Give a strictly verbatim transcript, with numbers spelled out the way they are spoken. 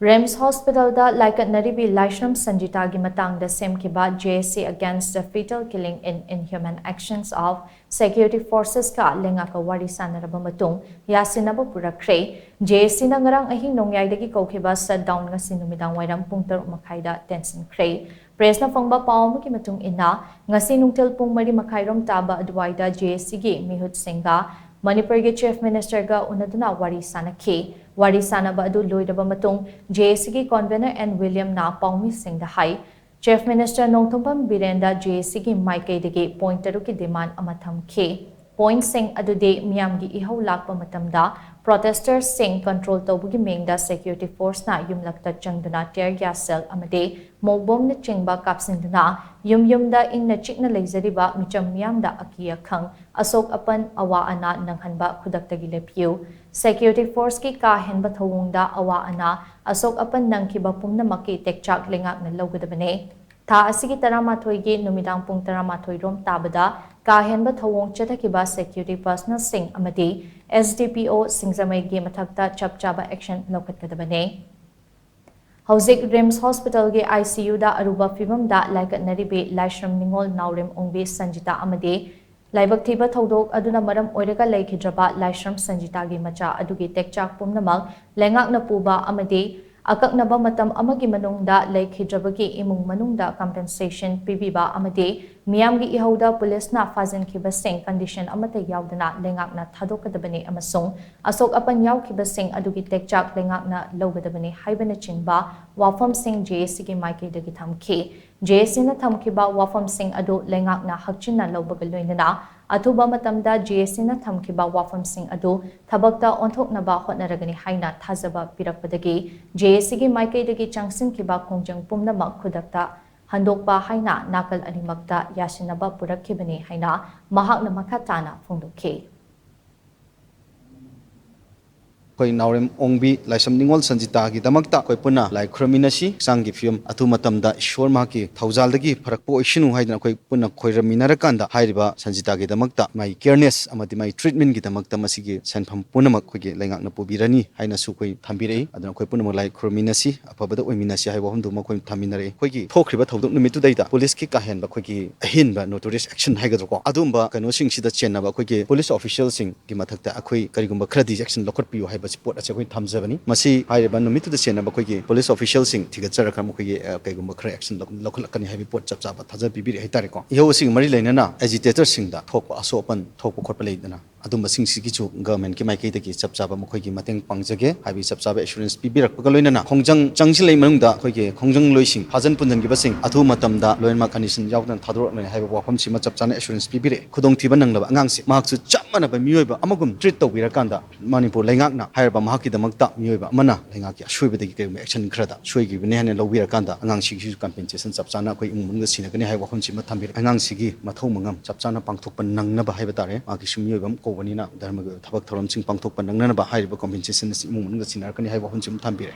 ꯔꯤꯝꯁ ꯍꯣꯁꯄꯤꯇꯥꯜꯗ ꯂꯥꯏꯀꯠꯅꯔꯤꯕꯤ ꯂꯥꯏꯁ꯭ꯔꯝ ꯁꯟꯖꯤꯇꯥꯒꯤ ꯃꯇꯥꯡꯗ ꯁꯦꯝꯈꯤꯕ J A C Against the Fetal Killing in Inhuman Actions of Security Forcesꯀ ꯂꯩꯉꯥꯛꯀ ꯋꯥꯔꯤ ꯁꯥꯟꯅꯔꯕ ꯃꯇꯨꯡ ꯌꯥꯁꯤꯟꯅꯕ ꯄꯨꯔꯛꯈ꯭ꯔꯦ꯫ J A Cꯅ ꯉꯔꯥꯡ ꯑꯍꯤꯡ ꯅꯣꯡꯌꯥꯏꯗꯒꯤ ꯀꯧꯈꯤꯕ shutdown ꯉꯁꯤ ꯅꯨꯃꯤꯗꯥꯡ ꯋꯥꯏꯔꯝ ꯄꯨꯡ ꯇꯔꯨꯛ ꯃꯈꯥꯏꯗ ꯇꯦꯟꯁꯤꯟꯈ꯭ꯔꯦ꯫ Pressꯅ ꯐꯪꯕ ꯄꯥꯎ ꯑꯃꯒꯤ ꯃꯇꯨꯡ ꯏꯟꯅ, ꯉꯁꯤ ꯅꯨꯡꯊꯤꯜ ꯄꯨꯡ ꯃꯔꯤ ꯃꯈꯥꯏꯔꯣꯝ ꯇꯥꯕ ꯑꯗꯨꯋꯥꯏꯗ J A Cꯒꯤ ꯃꯤꯍꯨꯠꯁꯤꯡꯒ ꯃꯅꯤꯄꯨꯔꯒꯤ Chief Ministerꯒ ꯎꯅꯗꯨꯅ ꯋꯥꯔꯤ ꯁꯥꯟꯅꯈꯤ꯫ ꯋꯥꯔꯤ ꯁꯥꯟꯅꯕ ꯑꯗꯨ ꯂꯣꯏꯔꯕ ꯃꯇꯨꯡ, J A Cꯒꯤ Convener N Williamꯅ ꯄꯥꯎꯃꯤꯁꯤꯡꯗ ꯍꯥꯏ, Chief Minister Nongthombam ꯕꯤꯔꯦꯟꯗ J A Cꯒꯤ ꯃꯥꯏꯀꯩꯗꯒꯤ point ꯇꯔꯨꯛꯀꯤ demand ꯑꯃ ꯊꯝꯈꯤ꯫ Pointꯁꯤꯡ ꯑꯗꯨꯗꯤ ꯃꯤꯌꯥꯝꯒꯤ ꯏꯍꯧ ꯂꯥꯛꯄ ꯃꯇꯝꯗ protesters ꯁꯤꯡ control ꯇꯧꯕꯒꯤ ꯃꯤꯡꯗ security forceꯅ ꯌꯨꯝꯂꯛꯇ ꯆꯪꯗꯨꯅ tear gas shell ꯑꯃꯗꯤ ꯃꯣꯛꯕꯣꯝꯅꯆꯤꯡꯕ ꯀꯥꯞꯁꯤꯟꯗꯨꯅ ꯌꯨꯝ ꯌꯨꯝꯗ ꯏꯪꯅ ꯆꯤꯛꯅ ꯂꯩꯖꯔꯤꯕ ꯃꯤꯆꯝ ꯃꯤꯌꯥꯝꯗ ꯑꯀꯤ ꯑꯈꯪ, ꯑꯁꯣꯛ ꯑꯄꯟ, ꯑꯋꯥ ꯑꯅꯥ ꯅꯪꯍꯟꯕ ꯈꯨꯗꯛꯇꯒꯤ ꯂꯦꯞꯄꯤꯌꯨ꯫ Security forceꯀꯤ ꯀꯥ ꯍꯦꯟꯕ ꯊꯧꯑꯣꯡꯗ ꯑꯋꯥ ꯑꯅꯥ, ꯑꯁꯣꯛ ꯑꯄꯟ ꯅꯪꯈꯤꯕ ꯄꯨꯝꯅꯃꯛꯀꯤ ꯇꯦꯛꯆꯥꯛ ꯂꯩꯉꯥꯛꯅ ꯂꯧꯒꯗꯕꯅꯤ꯫ ꯊꯥ ꯑꯁꯤꯒꯤ ꯇꯔꯥꯃꯥꯊꯣꯏꯒꯤ ꯅꯨꯃꯤꯗꯥꯡ ꯄꯨꯡ ꯇꯔꯥꯃꯥꯊꯣꯏ ꯔꯣꯝ ꯇꯥꯕꯗ ꯀꯥ ꯍꯦꯟꯕ ꯊꯧꯑꯣꯡ ꯆꯠꯊꯈꯤꯕ security personnelꯁꯤꯡ ꯑꯃꯗꯤ S D P O ꯁꯤꯡꯖꯃꯩꯒꯤ ꯃꯊꯛꯇ ꯆꯞ ꯆꯥꯕ action ꯂꯧꯈꯠꯀꯗꯕꯅꯤ꯫ ꯍꯧꯖꯤꯛ ꯔꯤꯝꯁ ꯍꯣꯁꯄꯤꯇꯥꯜꯒꯤ I C Uꯗ ꯑꯔꯨꯕ ꯐꯤꯕꯝꯗ ꯂꯥꯏꯀꯠꯅꯔꯤꯕꯤ ꯂꯥꯏꯁ꯭ꯔꯝ ꯅꯤꯉꯣꯜ ꯅꯥꯎꯔꯦꯝ ꯑꯣꯡꯕꯤ ꯁꯟꯖꯤꯇꯥ ꯑꯃꯗꯤ ꯂꯥꯏꯕꯛ ꯊꯤꯕ ꯊꯧꯗꯣꯛ ꯑꯗꯨꯅ ꯃꯔꯝ ꯑꯣꯏꯔꯒ ꯂꯩꯈꯤꯗ꯭ꯔꯕ ꯂꯥꯏꯁ꯭ꯔꯝ ꯁꯟꯖꯤꯇꯥꯒꯤ ꯃꯆꯥ ꯑꯗꯨꯒꯤ ꯇꯦꯛꯆꯥꯛ ꯄꯨꯝꯅꯃꯛ ꯂꯩꯉꯥꯛꯅ ꯄꯨꯕ ꯑꯃꯗꯤ ꯑꯀꯛꯅꯕ ꯃꯇꯝ ꯑꯃꯒꯤ ꯃꯅꯨꯡꯗ ꯂꯩꯈꯤꯗ꯭ꯔꯕꯒꯤ ꯏꯃꯨꯡ ꯃꯅꯨꯡꯗ compensation ꯄꯤꯕꯤꯕ ꯑꯃꯗꯤ ꯃꯤꯌꯥꯝꯒꯤ ꯏꯍꯧꯗ ꯄꯨꯂꯤꯁꯅ ꯐꯥꯖꯤꯟꯈꯤꯕꯁꯤꯡ condition ꯑꯃꯠꯇ ꯌꯥꯎꯗꯅ ꯂꯩꯉꯥꯛꯅ ꯊꯥꯗꯣꯛꯀꯗꯕꯅꯤ ꯑꯃꯁꯨꯡ ꯑꯁꯣꯛ ꯑꯄꯟ ꯌꯥꯎꯈꯤꯕꯁꯤꯡ ꯑꯗꯨꯒꯤ ꯇꯦꯛꯆꯥꯛ ꯂꯩꯉꯥꯛꯅ ꯂꯧꯒꯗꯕꯅꯤ ꯍꯥꯏꯕꯅꯆꯤꯡꯕ ꯋꯥꯐꯝꯁꯤꯡ J A Cꯒꯤ ꯃꯥꯏꯀꯩꯗꯒꯤ ꯊꯝꯈꯤ꯫ J A Cꯅ ꯊꯝꯈꯤꯕ ꯋꯥꯐꯝꯁꯤꯡ ꯑꯗꯨ ꯂꯩꯉꯥꯛꯅ ꯍꯛꯆꯤꯟꯅ ꯂꯧꯕꯒ ꯂꯣꯏꯅꯅ ꯑꯊꯨꯕ ꯃꯇꯝꯗ J A Cꯅ ꯊꯝꯈꯤꯕ ꯋꯥꯐꯝꯁꯤꯡ ꯑꯗꯨ ꯊꯕꯛꯇ ꯑꯣꯟꯊꯣꯛꯅꯕ ꯍꯣꯠꯅꯔꯒꯅꯤ ꯍꯥꯏꯅ ꯊꯥꯖꯕ ꯄꯤꯔꯛꯄꯗꯒꯤ J A Cꯒꯤ ꯃꯥꯏꯀꯩꯗꯒꯤ ꯆꯪꯁꯤꯟꯈꯤꯕ ꯈꯣꯡꯖꯪ ꯄꯨꯝꯅꯃꯛ ꯈꯨꯗꯛꯇ ꯍꯟꯗꯣꯛꯄ ꯍꯥꯏꯅ ꯅꯥꯀꯜ ꯑꯅꯤꯃꯛꯇ ꯌꯥꯁꯤꯟꯅꯕ ꯄꯨꯔꯛꯈꯤꯕꯅꯤ ꯍꯥꯏꯅ ꯃꯍꯥꯛꯅ ꯃꯈꯥ ꯇꯥꯅ ꯐꯣꯡꯗꯣꯛꯈꯤ꯫ ꯑꯩꯈꯣꯏ ꯅꯥꯎꯔꯦꯝ ꯑꯣꯡꯕꯤ ꯂꯥꯏꯁ꯭ꯔꯝ ꯅꯤꯉꯣꯜ ꯁꯟꯖꯤꯇꯥꯒꯤꯗꯃꯛꯇ ꯑꯩꯈꯣꯏ ꯄꯨꯟꯅ ꯂꯥꯏ ꯈꯨꯔꯨꯝꯃꯤꯟꯅꯁꯤ꯫ ꯍꯛꯆꯥꯡꯒꯤ ꯐꯤꯕꯝ ꯑꯊꯨꯕ ꯃꯇꯝꯗ ꯏꯁꯣꯔ ꯃꯍꯥꯛꯀꯤ ꯊꯧꯖꯥꯜꯗꯒꯤ ꯐꯔꯛꯄ ꯑꯣꯏꯁꯅꯨ ꯍꯥꯏꯗꯅ ꯑꯩꯈꯣꯏ ꯄꯨꯟꯅ ꯈꯣꯏꯔꯝꯃꯤꯟꯅꯔꯀꯥꯟꯗ ꯍꯥꯏꯔꯤꯕ ꯁꯟꯖꯤꯇꯥꯒꯤꯗꯃꯛꯇ ꯃꯥꯒꯤ ꯀꯤꯌꯔꯅꯦꯁ ꯑꯃꯗꯤ ꯃꯥꯒꯤ ꯇ꯭ꯔꯤꯠꯃꯦꯟꯒꯤꯗꯃꯛꯇ ꯃꯁꯤꯒꯤ ꯁꯦꯟꯐꯝ ꯄꯨꯝꯅꯃꯛ ꯑꯩꯈꯣꯏꯒꯤ ꯂꯩꯉꯥꯛꯅ ꯄꯨꯕꯤꯔꯅꯤ ꯍꯥꯏꯅꯁꯨ ꯑꯩꯈꯣꯏ ꯊꯝꯕꯤꯔꯛꯏ꯫ ꯑꯗꯨꯅ ꯑꯩꯈꯣꯏ ꯄꯨꯝꯅꯃꯛ ꯂꯥꯏ ꯈꯨꯔꯨꯝꯃꯤꯟꯅꯁꯤ, ꯑꯐꯕꯗ ꯑꯣꯏꯃꯤꯟꯅꯁꯤ ꯍꯥꯏꯕ ꯋꯥꯐꯝꯗꯨꯃ ꯑꯩꯈꯣꯏ ꯊꯝꯃꯤꯟꯅꯔꯛꯏ꯫ ꯑꯩꯈꯣꯏꯒꯤ ꯊꯣꯛꯈ꯭ꯔꯤꯕ ꯊꯧꯗꯣꯛ ꯅꯨꯃꯤꯠꯇꯨꯗꯩꯗ ꯄꯨꯂꯤꯁꯀꯤ ꯀꯥꯍꯦꯟꯕ ꯑꯩꯈꯣꯏꯒꯤ ꯑꯍꯦꯟꯕ ꯅꯣꯇꯣꯔꯤꯌꯁ ꯑꯦꯛꯁꯟ ꯍꯥꯏꯒꯗ꯭ꯔꯥꯀꯣ, ꯑꯗꯨꯝꯕ ꯀꯩꯅꯣꯁꯤꯡꯁꯤꯗ ꯆꯦꯟꯅꯕ ꯑꯩꯈꯣꯏꯒꯤ ꯄꯨꯂꯤꯁ ꯑꯣꯐꯤꯁꯤꯌꯦꯜꯁꯤꯡꯒꯤ ꯃꯊꯛꯇ ꯑꯩꯈꯣꯏ ꯀꯔꯤꯒꯨꯝꯕ ꯈꯔꯗꯤ ꯑꯦꯛꯁꯟ ꯂꯧꯈꯠꯄꯤꯌꯨ ꯍꯥꯏꯕꯁꯤ ꯄꯣꯠ ꯑꯁꯦ ꯑꯩꯈꯣꯏ ꯊꯝꯖꯕꯅꯤ꯫ ꯃꯁꯤ ꯍꯥꯏꯔꯤꯕ ꯅꯨꯃꯤꯠꯇꯨꯗ ꯆꯦꯟꯅꯕ ꯑꯩꯈꯣꯏꯒꯤ ꯄꯨꯂꯤꯁ ꯑꯣꯐꯤꯁꯤꯌꯦꯜꯁꯤꯡ ꯊꯤꯒꯠꯆꯔꯒ ꯃꯈꯣꯏꯒꯤ, ꯑ, ꯀꯩꯒꯨꯝꯕ ꯈꯔ ꯑꯦꯛꯁꯟ ꯂꯧ-, ꯂꯧꯈꯠꯂꯛꯀꯅꯤ ꯍꯥꯏꯕꯒꯤ ꯄꯣꯠ ꯆꯞ ꯆꯥꯕ ꯊꯥꯖꯕ ꯄꯤꯕꯤꯔꯦ ꯍꯥꯏꯇꯥꯔꯦꯀꯣ꯫ ꯏꯍꯧ ꯑꯁꯤꯒꯤ ꯃꯔꯤ ꯂꯩꯅꯅ ꯑꯦꯖꯤꯇꯦꯇꯔꯁꯤꯡꯗ ꯊꯣꯛꯄ ꯑꯁꯣꯛ ꯑꯄꯟ ꯊꯣꯛꯄ ꯈꯣꯠꯄ ꯂꯩꯗꯅ, ꯑꯗꯨꯝꯕꯁꯤꯡꯁꯤꯒꯤꯁꯨ ꯒꯚꯔꯟꯃꯦꯟꯠꯀꯤ ꯃꯥꯏꯀꯩꯗꯒꯤ ꯆꯞ ꯆꯥꯕ ꯃꯈꯣꯏꯒꯤ ꯃꯇꯦꯡ ꯄꯥꯡꯖꯒꯦ ꯍꯥꯏꯕꯒꯤ ꯆꯞ ꯆꯥꯕ ꯑꯦꯁꯨꯔꯦꯟꯁ ꯄꯤꯕꯤꯔꯛꯄꯒ ꯂꯣꯏꯅꯅ ꯈꯣꯡꯖꯪ ꯆꯪꯁꯤꯜꯂꯛꯏ ꯃꯅꯨꯡꯗ ꯑꯩꯈꯣꯏꯒꯤ ꯈꯣꯡꯖꯪꯂꯣꯏꯁꯤꯡ ꯐꯥꯖꯤꯟ ꯄꯨꯟꯁꯤꯟꯈꯤꯕꯁꯤꯡ ꯑꯊꯨꯕ ꯃꯇꯝꯗ ꯂꯣꯏꯅꯃꯛ ꯀꯟꯗꯤꯁꯟ ꯌꯥꯎꯗꯅ ꯊꯥꯗꯣꯔꯛꯂꯅꯤ ꯍꯥꯏꯕ ꯋꯥꯐꯝꯁꯤꯃ ꯆꯞ ꯆꯥꯅ ꯑꯦꯁꯨꯔꯦꯟꯁ ꯄꯤꯕꯤꯔꯛꯑꯦ꯫ ꯈꯨꯗꯣꯡꯊꯤꯕ ꯅꯪꯂꯕ ꯑꯉꯥꯡꯁꯦ ꯃꯍꯥꯛꯁꯨ ꯆꯞ ꯃꯥꯟꯅꯕ ꯃꯤꯑꯣꯏꯕ ꯑꯃꯒꯨꯝ ꯇ꯭ꯔꯤꯠ ꯇꯧꯕꯤꯔꯀꯥꯟꯗ ꯃꯅꯤꯄꯨꯔ ꯂꯩꯉꯥꯛꯅ ꯍꯥꯏꯔꯕ ꯃꯍꯥꯛꯀꯤꯗꯃꯛꯇ ꯃꯤꯑꯣꯏꯕ ꯑꯃꯅ ꯂꯩꯉꯥꯛꯀꯤ ꯑꯁꯣꯏꯕꯗꯒꯤ ꯀꯔꯤꯒꯨꯝꯕ ꯑꯦꯛꯁꯟ ꯈꯔꯗ ꯁꯣꯏꯈꯤꯕꯅꯤ ꯍꯥꯏꯅ ꯂꯧꯕꯤꯔꯀꯥꯟꯗ ꯑꯉꯥꯡꯁꯤꯒꯤꯁꯨ ꯀꯝꯄꯦꯟꯁꯦꯁꯟ ꯆꯞ ꯆꯥꯅ ꯑꯩꯈꯣꯏ ꯏꯃꯨꯡ ꯃꯅꯨꯡꯗ ꯁꯤꯟꯅꯒꯅꯤ ꯍꯥꯏꯕ ꯋꯥꯐꯝꯁꯤꯃ ꯊꯝꯕꯤꯔꯦ꯫ ꯑꯉꯥꯡꯁꯤꯒꯤ ꯃꯊꯧ ꯃꯉꯝ ꯆꯞ ꯆꯥꯅ ꯄꯥꯡꯊꯣꯛꯄ ꯅꯪꯅꯕ ꯍꯥꯏꯕ ꯇꯥꯔꯦ, ꯃꯥꯒꯤꯁꯨ ꯃꯤꯑꯣꯏꯕ ꯑꯃ ꯀꯧꯕꯅꯤꯅ ꯙꯔꯃꯒꯤ ꯑꯣꯏꯕ ꯊꯕꯛ ꯊꯧꯔꯝꯁꯤꯡ ꯄꯥꯡꯊꯣꯛꯄ ꯅꯪꯅꯅꯕ ꯍꯥꯏꯔꯤꯕ ꯀꯝꯄꯦꯟꯁꯦꯁꯟ ꯑꯁꯤ ꯏꯃꯨꯡ ꯃꯅꯨꯡꯗ ꯁꯤꯟꯅꯔꯛꯀꯅꯤ ꯍꯥꯏꯕ ꯋꯥꯐꯝꯁꯤꯃ ꯊꯝꯕꯤꯔꯦ꯫